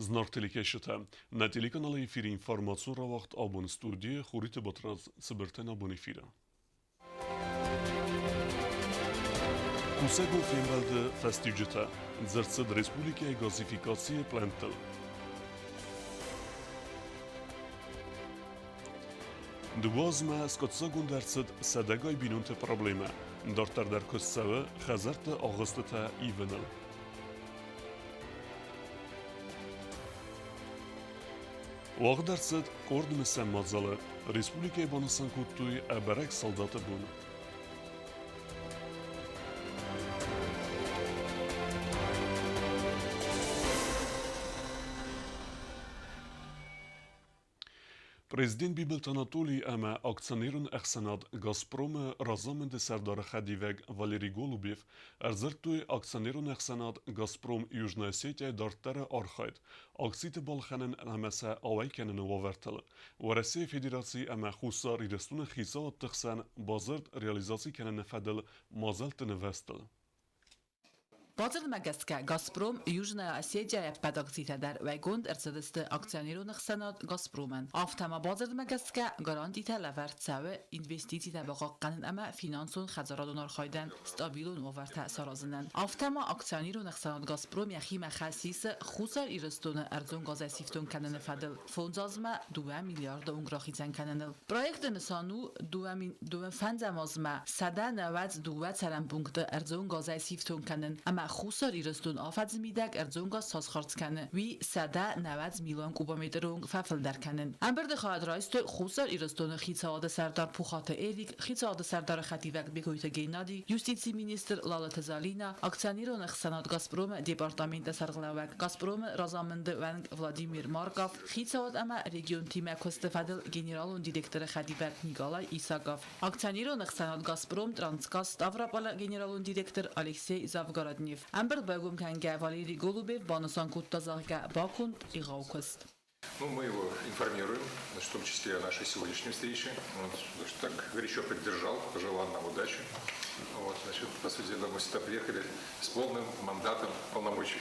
Зынаргъ телекӕсджытӕ, нӕ телеканалы эфиры информацион рауагъд абон студийы Хуриты Батрадз цыбыртӕн абон эфиры. Кусӕгон фембӕлды фӕстиуджытӕ дзырд цыд республикӕйы газификацийы пълӕнттыл. Дыууӕ азмӕ скъуыддзагонд ӕрцыд сӕдӕгай бинонты проблемӕ. Дарддӕр дӕр куыст цӕуы хӕдзӕртты агъуыстытӕ ивыныл. Уагъд ӕрцыд къорд мысӕн мадзалы. Республикӕйы банысан кодтой ӕбӕрӕг солдаты бон. Президент Бибылты Анатолий ӕмӕ акционерон ӕхсӕнад «Газпром»-ы разамынды сӕрдары хӕдивӕг Валерий Голубев ӕрдзырдтой акционерон ӕхсӕнад «Газпром» Южная Осетия-йы дарддӕры архайд, акциты балхӕнын ӕмӕ сӕ ауӕй кӕныны уавӕртыл. Уӕрӕсейы Федераци ӕмӕ Хуссар Ирыстоны хицауадты хсӕн бадзырд реализаци кӕныны фӕдыл мадзӕлтты нывӕзтыл. Бадзырдмӕ гӕсгӕ «Газпром» Южная Осетия-йы ӕппӕт акцитӕ дӕр уӕйгонд ӕрцыдысты акционерон ӕхсӕнад «Газпром»-ӕн. Афтӕ ма бадзырдмӕ гӕсгӕ гарантитӕ лӕвӕрд цӕуы инвестицитӕ бахъахъхъӕнын ӕмӕ финансон-хӕдзарадон архайдӕн стабилон уавӕртӕ саразынӕн. Афтӕ ма акционерон ӕхсӕнад «Газпром» йӕхимӕ хӕс исы Хуссар Ирыстоны ӕрдзон газӕй сифтонг кӕныны фӕдыл фондз азмӕ дыууӕ миллиарды онг рахицӕн кӕныныл. Проекты нысан у дыууӕ фӕндзӕм азмӕ 192 цӕрӕн пункты ӕрдзон газӕй сифтонг кӕнын ӕмӕ Хуссар Ирыстон афӕдзы мидӕг ӕрдзон газ цас хардз кӕны, уый 190 милуан кубометры онг фӕфылдӕр кӕнын. Ӕмбырды хайад райстой Хуссар Ирыстоны хицауады сӕрдар Пухаты Эрик, хицауады сӕрдары хӕдивӕг Бекъойты Геннади, юстицийы министр Лалыты Залина, акционерон ӕхсӕнад «Газпром»-ы департаменты сӕргълӕууӕг «Газпром»-ы разамынды уӕнг Владимир Марков, хицауад ӕмӕ регионтимӕ куысты фӕдыл генералон директоры хӕдивӕг Николай Исаков, акционерон ӕхсӕнад «Газпром» Трансгаз Ставрополы генералон директор Алексей Завгороднев. Ӕмбырд байгом кӕнгӕ Валерий Голубев банысан кодта, зӕгъгӕ, баконд егъау куыст. Ну, мы его информируем, в том числе о нашей сегодняшней встрече. Он значит, так горячо поддержал, пожелал нам удачи. Вот, значит, по сути дела, мы сюда приехали с полным мандатом полномочий.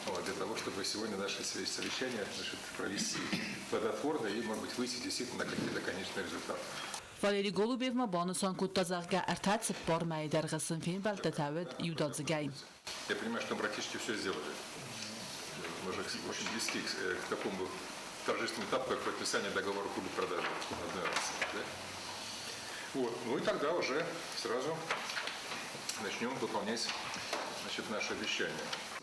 Вот, для того, чтобы сегодня наше совещание значит, провести плодотворно и, может быть, выйти действительно на какие-то конечные результаты. Валерий Голубев ма банысан кодта, зӕгъгӕ, ӕртӕ цыппар мӕйы дӕргъы сын фембӕлдтытӕ уыд иудадзыгӕй. Я понимаю, что мы практически все сделали. Мы же очень близки к такому торжественному этапу, как подписание договора купли-продажи одной акции. Да? Вот. Ну и тогда уже сразу начнем выполнять значит, наши обещания.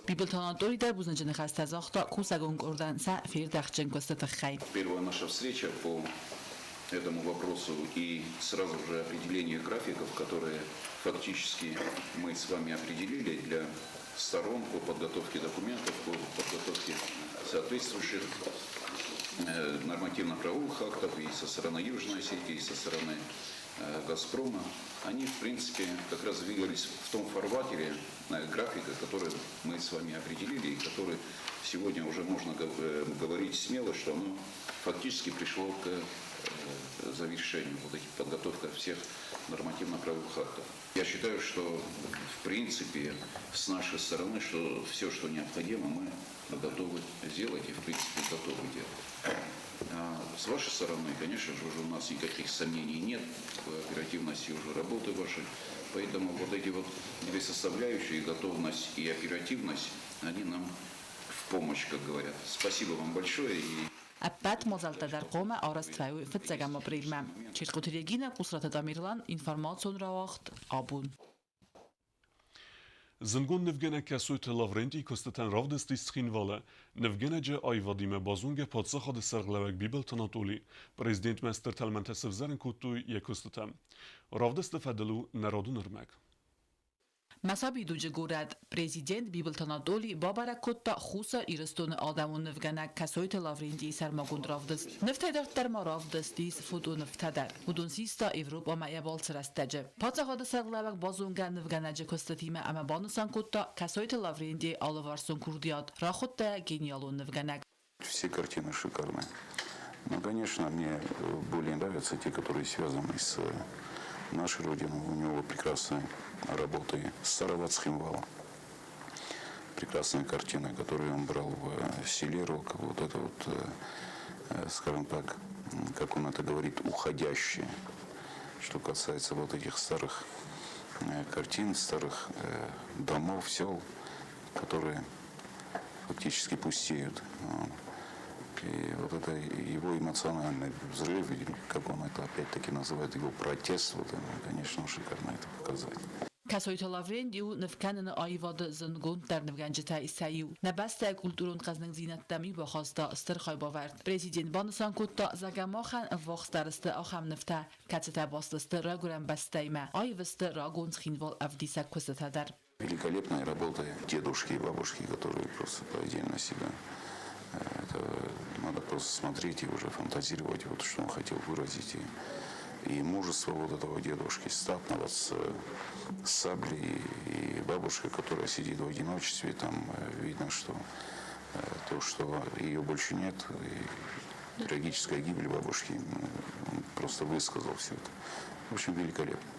Бибылты Анатолий дӕр бузныджы ныхӕстӕ загъта кусӕгон къордӕн сӕ фердӕхджын куысты тыххӕй. Первая наша встреча по этому вопросу и сразу же определение графиков, которые фактически мы с вами определили для сторон по подготовке документов, по подготовке соответствующих нормативно-правовых актов и со стороны Южной Осетии, и со стороны «Газпрома», они, в принципе, как раз двигались в том фарватере графика, который мы с вами определили и который сегодня уже можно говорить смело, что оно фактически пришло к завершению, вот этих подготовка всех нормативно-правовых актов. Я считаю, что в принципе с нашей стороны, что все, что необходимо, мы готовы сделать и в принципе готовы делать. А с вашей стороны, конечно же, уже у нас никаких сомнений нет в оперативности уже работы вашей. Поэтому вот эти вот две составляющие, готовность и оперативность, они нам в помощь, как говорят. Спасибо вам большое. И Ӕппӕт мадзӕлттӕ дӕр хъуамӕ арӕзт фӕуой фыццӕгӕм апрелмӕ. Чиркъуты Регинӕ, Къусраты Тамерлан, информацион рауагъд «Абон». Зындгонд нывгӕнӕг Кӕсойты Лаврентий куыстытӕн равдыст Цхинвалы. Нывгӕнӕджы аивадимӕ базонгӕ паддзахады сӕргълӕууӕг Бибылты Анатоли. Президентмӕ стыр тӕлмӕнтӕ сывзӕрын кодтой йӕ куыстытӕ. Равдысты фӕдыл у народон ӕрмӕг. Мӕ сабидуджы горӕт президент Бибылты Анатоли бабӕрӕг кодта Хуссар Ирыстоны адӕмон нывгӕнӕг Кӕсойты Лаврентийы сӕрмагонд равдыст. Нывтӕй дарддӕр ма равдыст ис фотонывтӕ дӕр. Уыдон систа Европӕмӕ йӕ балцы рӕстӕджы. Паддзахады сӕргълӕууӕг базонгӕ нывгӕнӕджы куыстытимӕ ӕмӕ банысан кодта, Кӕсойты Лаврентийы алыварсон курдиат рахуыдта гениалон нывгӕнӕг. Все картины шикарные. Но, конечно, мне более нравятся те, которые связаны с нашей Родиной. У него прекрасные работы с Сараватским валом. Прекрасные картины, которые он брал в селе Рок, вот это вот, скажем так, как он это говорит, уходящее. Что касается вот этих старых картин, старых домов, сел, которые фактически пустеют. И вот это его эмоциональный взрыв, или как он это опять-таки называет, его протест, вот, конечно, шикарно это показать. Кӕсойты Лаврент у нывкӕныны аивады зындгонддӕр нывгӕнджытӕй сӕ иу. Нӕ бӕстӕйы культурон хъӕздыгдзинӕдтӕм-иу бахаста стыр хайбавӕрд. Президент банысан кодта, зӕгъгӕ, махӕн ӕввахсдӕр сты ахӕм нывтӕ, кӕцытӕ баст сты райгуырӕн бӕстӕимӕ, аив сты рагон Цхинвал ӕвдисӕг куыстытӕ дӕр. Великолепная работа дедушки и бабушки, которые просто произвели на себя. Это надо просто смотреть и уже фантазировать, вот что он хотел выразить. И мужество вот этого дедушки, статного с саблей, и бабушка, которая сидит в одиночестве, там видно, что то, что ее больше нет, и трагическая гибель бабушки, он просто высказал все это. В общем, великолепно.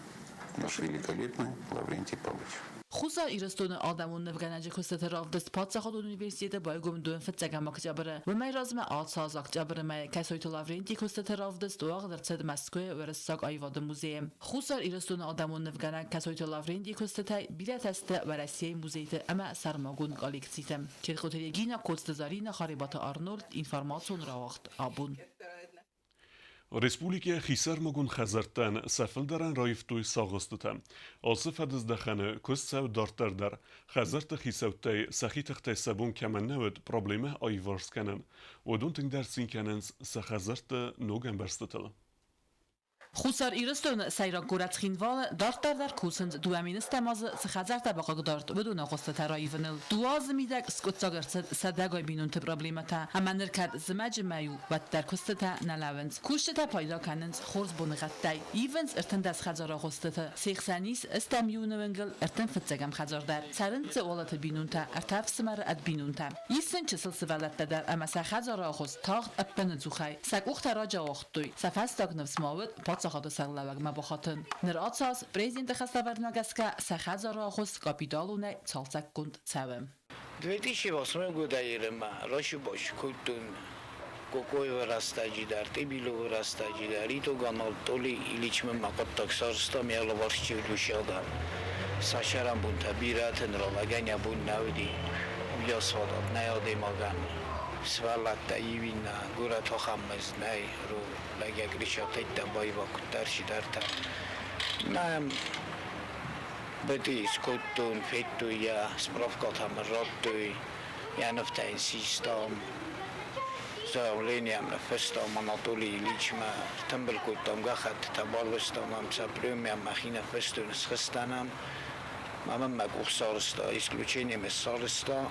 Наш великолепный Лаврентий Павлович. Хуссар Ирыстоны адӕмон нывгӕнӕджы куыстыты равдыст Паддзахадон университеты байгом дыууын фыццӕгӕм октябры. Уымӕй размӕ ацы аз октябры мӕйы Кӕсойты Лаврентийы куыстыты равдыст уагъд ӕрцыд Мӕскуыйы Уырыссаг аивады музейы. Хуссар Ирыстоны адӕмон нывгӕнӕг Кӕсойты Лаврентийы куыстытӕй бирӕтӕ сты Уӕрӕсейы музейты ӕмӕ сӕрмагонд коллекциты. Чертхъоты Регина, Коцты Заринӕ, Харебаты Арнольд, информацион рауагъд Абон. Республикӕйы хисӕрмагонд хӕдзӕрттӕн сӕ фылдӕрӕн раивтой сагъуыстытӕ. Ацы фӕдыздӕхӕны куыст цӕуы дарддӕр дӕр. Хӕдзӕртты хицӕуттӕй сӕхи тыхтӕй сӕ бон кӕмӕн нӕ уыд проблемӕ аиварс кӕнын, уыдон тынгдӕр цин кӕнынц сӕ хӕдзӕртты ног ӕмбӕрзтытыл. Хуссар Ирыстоны сӕйраг горӕт Цхинвалы дарддӕр дӕр кусынц 2010 азы цы хӕдзӕрттӕ бахъыгдард, уыдоны агъуыстытӕ раивыныл. 2 азы мидӕг скъуыддзаг ӕрцыд сӕдӕгай бинонты проблемӕтӕ, ӕмӕ ныр кӕд зымӕджы мӕй у, уӕддӕр куыстытӕ нӕ лӕууынц. Кусджытӕ пайда кӕнынц хорз боныгъӕдтӕй. Ивынц 13 хӕдзары агъуыстыты. Се хсӕн ис стӕм иуны уынгыл 35-ӕм хӕдзар дӕр. Цӕрынц дзы Уалыты бинонтӕ, ӕртӕ ӕфсымӕры ӕд бинонтӕ. Ис сын чысыл сывӕллӕттӕ дӕр ӕмӕ сӕ хӕдзары агъуыст тагъд ӕппыныдзухӕй сӕ къухтӕ раджы ауагътой, сӕ фӕстаг ныфс ма уыд паддзахады сӕргълӕууӕгмӕ бахатын. Ныр ацы аз президенты хӕслӕвӕрдмӕ гӕсгӕ сӕ хӕдзары агъуыст капиталонӕй цалцӕггонд цӕуы. 2008 годӕй ма рашибаш кодтон Кокоевы рӕстӕджы дӕр, Тъибиловы рӕстӕджы дӕр, итог Анатолий Ильичмӕ мӕ хъуыддаг сарӕзтам, йӕ алыварс чи уыд, уыцы адӕм. Сӕ сӕрӕнбонтӕ бирӕты ныралӕгӕн йӕ бон нӕ уыди, уыйас фадат нӕй адӕймагӕн. Сывӕллӕттӕ ивинӕ, горӕт ахӕм мызд нӕй, лӕгӕг ричатӕйттӕ баива куыддӕр чидӕртӕ. Мӕм быдый скодтон, федтой йӕ, справкӕтӕ мын радтой, йӕ нывтӕ йын систам. Заявлением ныффыстам Анатолий Ильичмӕ, ӕртымбыл кодтам гӕххӕттытӕ, барвыстам ӕм сӕ премийӕ, мӕхи ныффыстон, схызтӕн ӕм. Мӕ мын мӕ къух сарӕзта, исключение мӕ сарӕзта,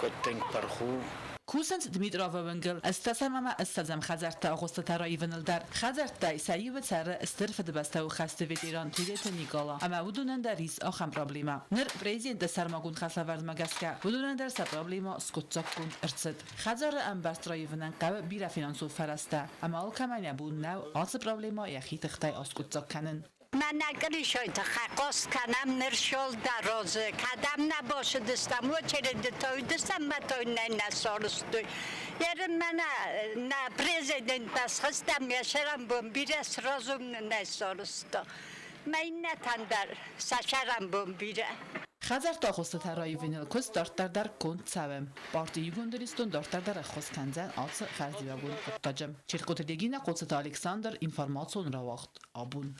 куыд тынг пырх у. Кусынц Дмитровы уынгыл 80 ӕмӕ 20-ӕм хӕдзӕртты агъуыстытӕ раивыныл дӕр. Хӕдзӕрттӕй сӕ иуы цӕры Стыр Фыдыбӕстӕйы хӕсты ветеран Тедеты Никъала, ӕмӕ уыдонӕн дӕр ис ахӕм проблемӕ. Ныр президенты сӕрмагонд хӕслӕвӕрдмӕ гӕсгӕ уыдонӕн дӕр сӕ проблемӕ скъуыддзаггонд ӕрцыд. Хӕдзары ӕмбӕрзт раивынӕн хъӕуы бирӕ финансон фӕрӕзтӕ, ӕмӕ алкӕмӕн йӕ бон нӕу ацы проблемӕ йӕхи тыхтӕй аскъуыддзаг кӕнын. Мӕнӕ Гришой тыххӕй хъос кӕнӕм ныр шолдарозы. Кӕдӕм нӕ босыдыстӕм, очереды тойдыстӕм мӕ той нӕ нӕ сорыстой. Ерын мӕнӕ нӕ президент схызтам, йӕ сӕрӕнбон бирӕ сразу нӕ сорысто. Мӕ иннӕтӕн дӕр сӕ сӕрӕнбон бирӕ. Хӕдзӕртты агъуыстытӕ раивыныл куыст дарддӕр дӕр конд цӕуы. Парти Иугонд Ирыстон дарддӕр дӕр ӕххуыс кӕндзӕн ацы хӕрзиуӕгон хъуыддаджы. Чертхъоты Регина, Хъоцыты Александр, информацион рауагъд Абон.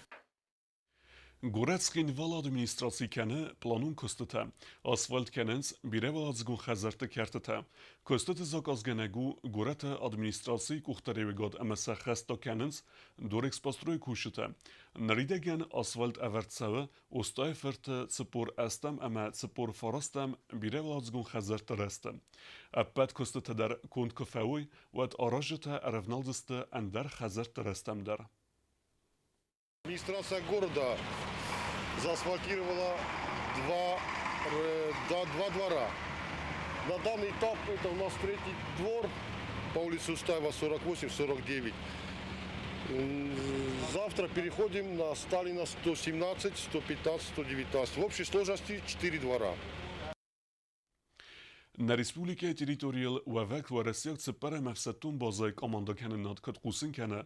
Горӕт Цхинвалы администраци кӕны планон куыстытӕ. Асфальт кӕнынц бирӕуӕладзыгон хӕдзӕртты кӕртытӕ. Куыстыты заказгӕнӕг у горӕты администрацийы къухдариуӕгад ӕмӕ сӕ хӕстӕ кӕнынц Дорэкспострой кусджытӕ. Ныридӕгӕн асфальт ӕвӕрд цӕуы Остъайы-фырты 48-ӕм ӕмӕ 49-ӕм бирӕуӕладзыгон хӕдзӕртты рӕзты. Ӕппӕт куыстытӕ дӕр конд куы фӕуой, уӕд аразджытӕ ӕрӕвналдзысты ӕндӕр хӕдзӕртты рӕзтӕм дӕр. Администрация города заасфальтировала два двора. На данный этап это у нас третий двор по улице Устаева 48-49. Завтра переходим на Сталина 117, 115, 119. В общей сложности 4 двора. Нӕ республикӕйы территорийыл уӕвӕг уӕрӕсейаг цыппӕрӕм ӕфсӕддон базӕйы командӕкӕнынад куыд хъусын кӕны,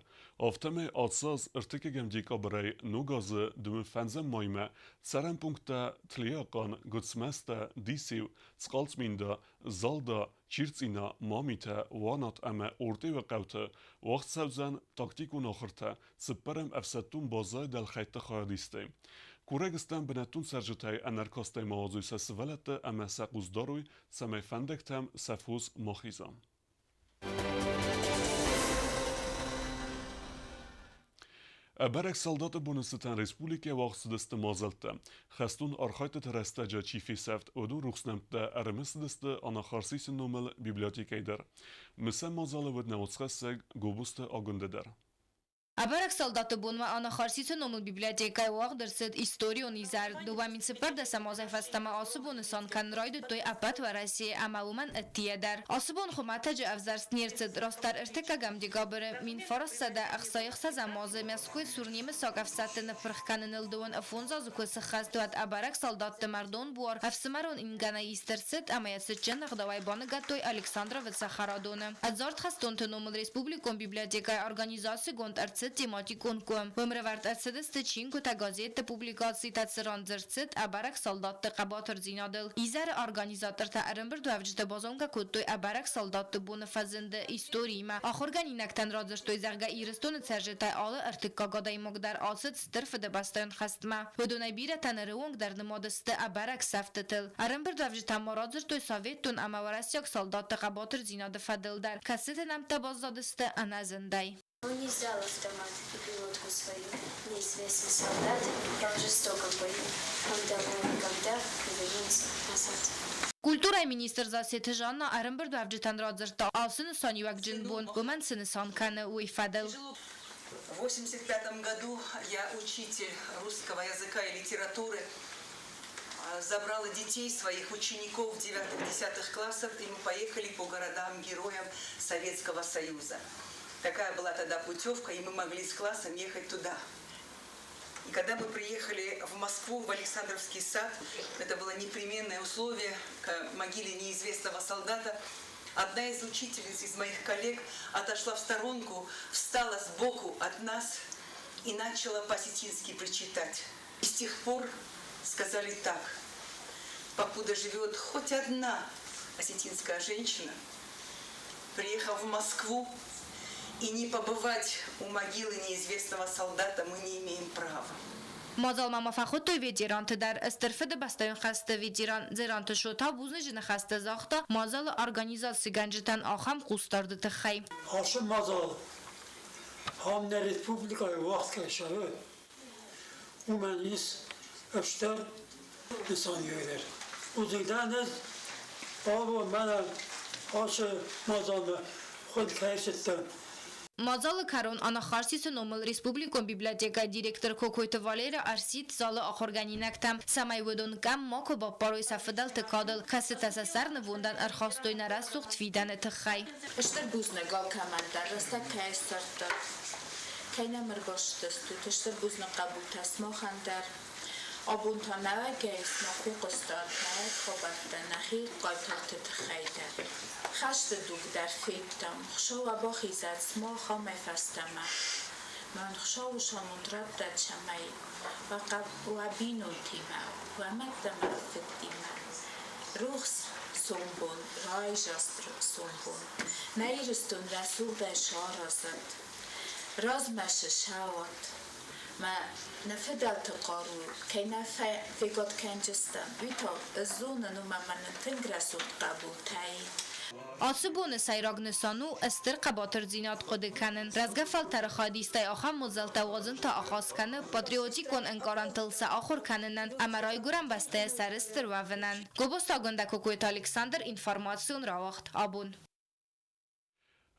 афтӕмӕй ацы аз ӕртыккӕгӕм декабрӕй ног азы дыууын фӕндзӕм маймӕ цӕрӕн пункттӕ Тлиахъан, Гуыцмӕзтӕ, Дисеу, Цхъалцъминда, Залда, Чирцъина, Мамитӕ, Уанат ӕмӕ Ортъеуы хъӕуты уагъд цӕудзӕн тактикон ахуыртӕ цыппӕрӕм ӕфсӕддон базӕйы дӕлхӕйтты хайадистӕй. Курӕг стӕм бынӕттон цӕрджытӕй ӕнӕркастӕй ма уадзой сӕ сывӕллӕтты ӕмӕ сӕ хъус дарой, цӕмӕй фӕндӕгтӕм сӕ фос ма хиза. Ӕбӕрӕг салдаты боны цытӕн республикӕйы уагъд цыдысты мадзӕлттӕ. Хӕстон архайдтыты рӕстӕджы чи фесӕфт, уыдон рухс нӕмттӕ ӕрымысыдысты Анахарсисы номыл библиотекӕйы дӕр. Мысӕн мадзалы уыд нӕ уацхӕссӕг Гобозты Агуындӕ дӕр. Ӕбӕрӕг салдаты бонмӕ Анахарсисы номыл библиотекӕйы уагъд ӕрцыд историон изӕр. 2014 азӕй фӕстӕмӕ ацы боны нысан кӕнын райдыдтой ӕппӕт Уӕрӕсейы ӕмӕ уымӕн ӕддийӕ дӕр. Ацы бон хуымӕтӕджы ӕвзӕрст не рцыд, растдӕр ӕртыккӕгӕм декабры 1966 азы Мӕскуыйы цур немыцаг ӕфсӕдты ныппырх кӕныныл дыууын фондз азы куы сыххӕст, уӕд ӕбӕрӕг салдатты мӕрдон буар ӕфсымӕрон ингӕнӕй ист ӕрцыд ӕмӕ йӕ цытджын ӕгъдауӕй баныгӕдтой Александровы цӕхӕрадоны. Ӕдзард хӕстонты номыл республикон библиотекӕйы организацигонд ӕрцыд тематикон къуым. Уым равӕрд ӕрцыдысты чингуытӕ, газетты публикацитӕ, цыран дзырд цыд ӕбӕрӕг салдатты хъӕбатырдзинадыл. Изӕры организатортӕ ӕрӕмбырдуӕвджыты базонгӕ кодтой ӕбӕрӕг салдатты боны фӕзынды историимӕ. Ахуыргӕнинӕгтӕн радзырдтой, зӕгъгӕ, Ирыстоны цӕрджытӕй алы ӕртыккаг адӕймаг дӕр ацыд Стыр Фыдыбӕстӕйон хӕстмӕ. Уыдонӕй бирӕтӕ ныры онг дӕр нымад сты ӕбӕрӕг сӕфтытыл. Ӕрӕмбырдуӕвджытӕ ма радзырдтой советон ӕмӕ уӕрӕсейаг салдатты хъӕбатырдзинады фӕдыл дӕр, кӕцыты нӕмттӕ баззадысты ӕнӕзындӕй. Он не взял автомат и пилотку свою, неизвестный солдат пал в жестоком бою, он давно никогда не вернулся назад. Культурӕйы министр Зассеты Жанна ӕрӕмбырдуӕвджытӕн радзырдта, ацы нысаниуӕгджын бон уымӕн цы нысан кӕны, уый фӕдыл. В 1985 году я учитель русского языка и литературы забрала детей своих учеников 9-10 классов, и мы поехали по городам-героям Советского Союза. Такая была тогда путевка, и мы могли с классом ехать туда. И когда мы приехали в Москву, в Александровский сад, это было непременное условие к могиле неизвестного солдата, одна из учительниц, из моих коллег, отошла в сторонку, встала сбоку от нас и начала по-осетински прочитать. И с тех пор сказали так, покуда живет хоть одна осетинская женщина, приехав в Москву и не побывать у могилы неизвестного солдата мы не имеем права. Мадзалмӕ ма фӕхуыдтой ветеранты дӕр. Стыр Фыдыбӕстӕйон хӕсты ветеран Дзеранты Шота бузныджы ныхӕстӕ загъта мадзалы организацигӕнджытӕн ахӕм хъусдарды тыххӕй. Ацы мадзал ам нӕ республикӕйы уагъд кӕй цӕуы, уымӕн ис стыр нысаниуӕг. Уыдзӕн ӕз абон мӕнӕ ацы мадзалмӕ хуынд кӕй ӕрцыдтӕн. Мадзалы кӕрон Анахарсисы номыл республикон библиотекӕйы директор Кокойты Валерия ӕрсидт залы ахуыргӕнинӕгтӕм, цӕмӕй уыдон кӕм макуы баппарой сӕ фыдӕлты кадыл, кӕцытӕ сӕ сӕрнывондӕн ӕрхастой нӕ рӕсугъд фидӕны тыххӕй. Стыр бузныг алкӕмӕн дӕр, рӕстӕг кӕй ссардтат, кӕй нӕм ӕрбацыдыстут. Стыр бузныг хъӕбултӕ сымахӕн дӕр. Абон та нӕуӕгӕй сымах фехъуыстат нӕуӕг хабӕрттӕ нӕхи хъайтарты тыххӕй дӕр. Хӕсты дуг дӕр федтам. Хуыцау уӕ бахизӕд сымах амӕй фӕстӕмӕ. Мӕн Хуыцауы самонд раттӕд, цӕмӕй уӕ бинонтимӕ, уӕ мӕдтӕ мӕ фыдтимӕ рухс сомбон, райдзаст сомбон. Нӕ Ирыстон рӕсугъдӕй саразӕд, размӕ сысӕуӕд. Мӕ нӕ фыдӕлты хъару кӕй нӕ фегад кӕнджыстӕм, уый та ӕз зонын, уымӕ мӕнӕн тынг рӕсугъд хъӕбултӕ и. Ацы боны сӕйраг нысан у стыр хъӕбатырдзинад хъуыды кӕнын. Рӕзгӕ фӕлтӕры хайадистӕй ахӕм мадзӕлттӕ уадзын та ахъаз кӕны патриотикон ӕнкъарӕнтыл сӕ ахуыр кӕнынӕн ӕмӕ райгуырӕн бӕстӕйӕ сӕрыстыр уӕвынӕн. Гобозты Агуындӕ Кокойты Александр, информацион рауагъд Абон.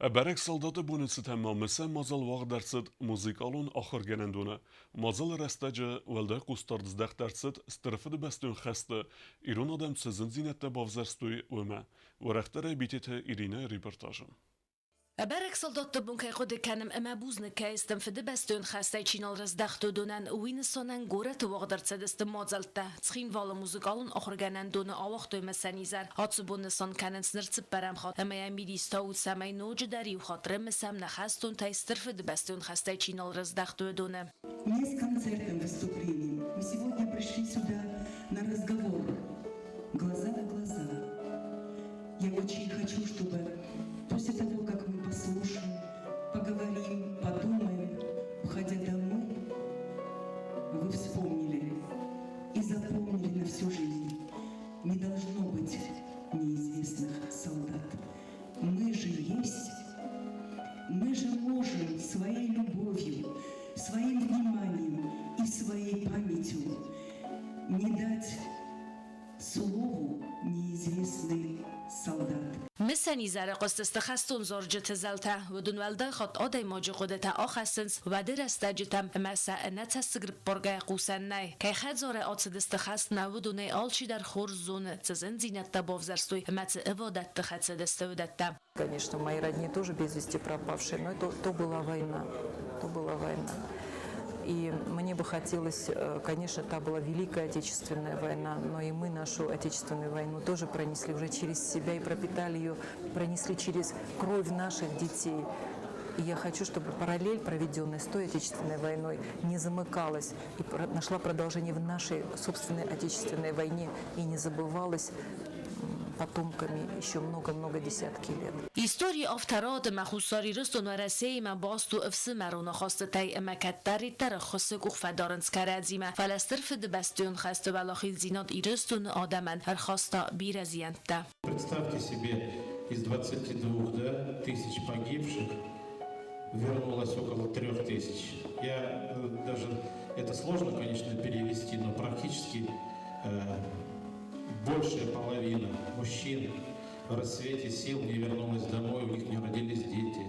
Ӕбӕрӕг салдаты боны цытӕн ма мысӕн мадзал уагъд ӕрцыд музыкалон ахуыргӕнӕндоны. Мадзалы рӕстӕджы уӕлдай хъусдард здӕхт ӕрцыд Стыр Фыдыбӕстон хӕсты ирон адӕм цы зындзинӕдтӕ бавзӕрстой, уымӕ. Уӕрӕхдӕрӕй Битеты Иринӕйы репортажы. Бӕрӕг солдатты бон кӕй хъуыды кӕнӕм ӕмӕ бузныг кӕй стӕм Фыдыбӕстон хӕстӕй чи нал раздӕхт, уыдонӕн, уый нысанӕн горӕты уагъд ӕрцыдысты мадзӕлттӕ. Цхинвалы музыкалон ахуыргӕнӕндоны ауагътой мысӕн изӕр. Ацы бон нысан кӕнынц ныр цыппӕрӕм хатт ӕмӕ йӕ мидис та у, цӕмӕй ноджыдӕр иу хатт рымысӕм нӕ хӕстонтӕй Стыр Фыдыбӕстон хӕстӕй чи нал раздӕхт, уыдоны. Не с концертным выступлением. Мы сегодня пришли сюда на разговор глаза в глаза. Я очень хочу, чтобы после того, как мы послушаем, поговорим, подумаем, уходя домой, вы вспомнили и запомнили на всю жизнь. Не должно быть неизвестных солдат. Мы же есть, мы же можем своей любовью, своим вниманием и своей памятью не дать слову неизвестный солдат. Мысӕн изӕры хъуыстысты хӕстон зарджыты зӕлтӕ. Уыдон уӕлдай хатт адӕймаджы хъуыдытӕ ахӕссынц уӕды рӕстӕджытӕм ӕмӕ сӕ ӕнӕ цӕссыгрыппаргӕйӕ хъусӕн нӕй. Кӕй хӕдзары ацыдысты хӕстмӕ, уыдонӕй алчидӕр хорз зоны, цы зындзинӕдтӕ бавзӕрстой ӕмӕ цы ӕвадӕтты хӕцыдысты, уыдӕттӕ. Конечно, мои родни тоже без вести пропавшие, но это то была война. То была война. И мне бы хотелось, конечно, та была Великая Отечественная война, но и мы нашу Отечественную войну тоже пронесли уже через себя и пропитали ее, пронесли через кровь наших детей. И я хочу, чтобы параллель, проведенная с той Отечественной войной, не замыкалась и нашла продолжение в нашей собственной Отечественной войне и не забывалась потомками еще много-много десятки лет. Истори афтӕ рад ӕмӕ Хуссар Ирыстон Уӕрӕсеимӕ баст у ӕфсымӕрон ахастытӕй ӕмӕ кӕддӕриддӕр ӕххуысы къух фӕдарынц кӕрӕдзимӕ, фӕлӕ Стыр Фыдыбӕстӕйон хӕсты уӕлахиздзинад Ирыстоны адӕмӕн ӕрхаста бирӕ зиӕнттӕ. Представьте себе, из 22, да, тысяч погибших вернулось около 3000. Я даже, это сложно, конечно, перевести, но практически большая половина мужчин в расцвете сил не вернулась домой, у них не родились дети,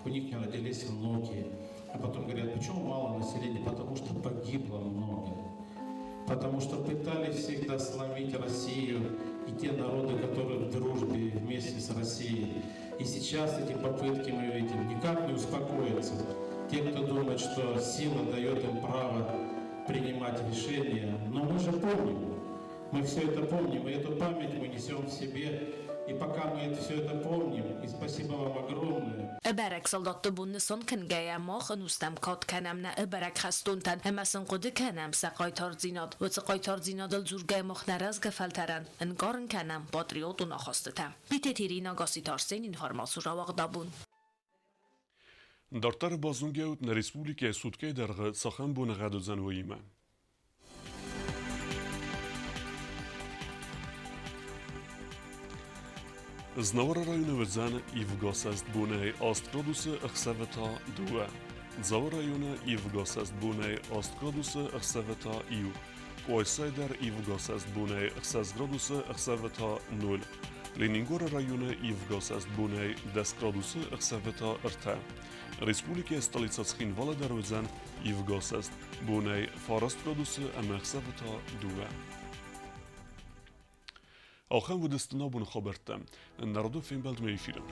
у них не родились внуки. А потом говорят, почему мало населения? Потому что погибло много. Потому что пытались всегда сломить Россию и те народы, которые в дружбе вместе с Россией. И сейчас эти попытки мы видим, никак не успокоятся. Те, кто думает, что сила дает им право принимать решения, но мы же помним, мы все это помним, и эту память мы несем в себе. И пока мы это, все это помним, и спасибо вам огромное. Ӕбӕрӕг солдатты бон нысан кӕнгӕйӕ мах ӕнустӕм кад кӕнӕм нӕ ӕбӕрӕг хӕстонтӕн ӕмӕ сын хъуыды кӕнӕм сӕ хъайтардзинад. Уыцы хъайтардзинадыл дзургӕйӕ мах нӕ рӕзгӕ фӕлтӕрӕн ӕнкъарын кӕнӕм патриотон ахастытӕ. Битеты Ирина Гасситы Арсен, информаци рауагъдабон. Дарддӕр базонгӕут нӕ республикӕйы суткӕйы дӕргъы цахӕм боныгъӕд уыдзӕн, уыимӕ. Знауыры районы уыдзӕн ивгӕсӕст бонӕй 8 градусы, ӕхсӕвы та дыууӕ. Дзауы районы ивгӕсӕст бонӕй 8 градусы, ӕхсӕвы та иу. Къуайсайы дӕр ивгӕсӕст бонӕй 6 градусы, ӕхсӕвы та ноль. Ленингоры районы ивгӕсӕст бонӕй 10 градусы, ӕхсӕвы та ӕртӕ. Республикӕйы столицӕ Цхинвалы дӕр уыдзӕн ивгӕсӕст бонӕй 9 градусы ӕмӕ ӕхсӕвы та дыууӕ. Ахӕм уыдысты нӕ абоны хабӕрттӕ. Народы фембӕлдмӕ эфиры.